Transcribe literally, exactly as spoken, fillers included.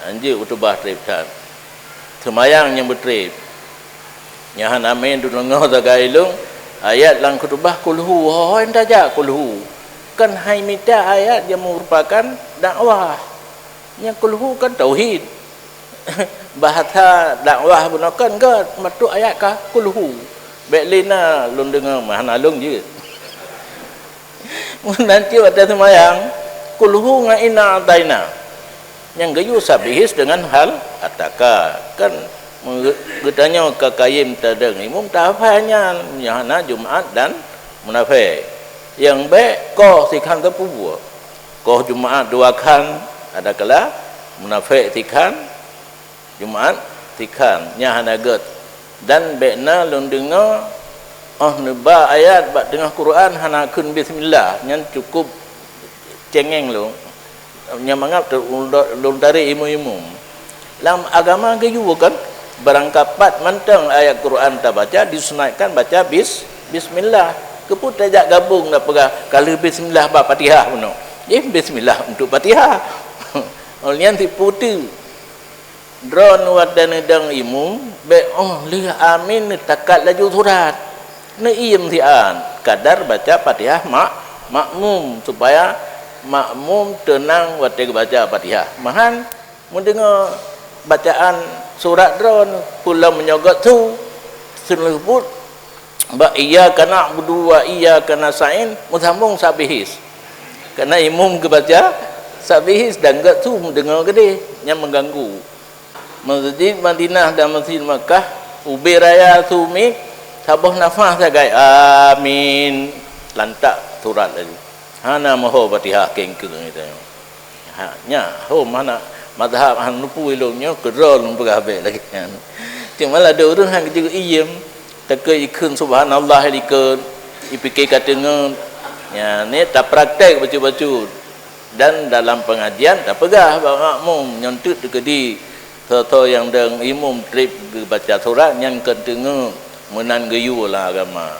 Anjeuk khutubah treb that. Seumayang nyang beutreb. Nyan hana meudeungoe sagai lôn, ayat lam khutubah kulhu, hôi tajak kulhu. Kan hai mita ayat nyang meurupakan dakwah. Nyang kulhu kan tauhid. Bahasa dakwah bunoe kan gèt, meutrok ayat ka kulhu. Bèk lé na lôn deungoe, hana lôn jeuet. Meunan cit watèe seumayang, kulhu ngon inna a'taina. Nyang geuyue sabihis deungon hal ataka. Kan geutanyoe ka kayém tadong imum tahafai nyan, nyang hana Jumat dan munafék. Nyang bèk koh sikhan teupeubuet. Koh Jumat dua khan, adakala munafék sikhan, Jumat sikhan, nyan hana gèt. Dan bèk na lôn deungoe, oh neuba ayat bak teungoh Quran hana kheun bismillah, nyan cukup cengeng lôn. Nyan mangat lôn tarek imum-imum. Lam agama geuyue kan, barangkapat mantong ayat Quran tabaca disunatkan baca bis-, bismillah. Keupeue tajak gabong tapeugah, ka lheueh bismillah bak Fatihah bunoe. Jih bismillah untuk Fatihah. Oh nyan sipu teuk. Droeneuh watèe neudong imum, bèk oh lheueh amin neutakat laju surat. Neuiem siat, kadar baca Fatihah mak-, makmum, supaya makmum teunang watèe geubaca Fatihah. Meuhan meudeungoe bacaan surat droeneuh, peue lom meunyoe gèt su, seuleuh buet bak iyyaka na'budu wa iyyaka nasta'in, meusambong sabihis. Karena imum geubaca sabihis dan gèt su meudeungoe keudéh, nyan meuganggu. Masjid Madinah dan Masjid Makkah, ubé raya su miet, saboh nafah sagai, "Amin." Lantak surat laju. Hana meuho Fatihah kengkeung geutanyoe. Ha, nyan, hom hana mazhab hana neupeu ilôn nyoe, keudroe lôn peugah bèk lagèe nyan. Cuma ladôm ureueng han geujeuet iem, takheun ikheun subhanallah likot, ipike ka teungeut. Nyan, ni tapraktek bacut-bacut. Dan dalam pengajian tapeugah bak makmum, nyoe teuk teukeudi, soe-soe nyang dong imum trép geubaca surat nyan kon teungeut, meunan geuyue lam agama.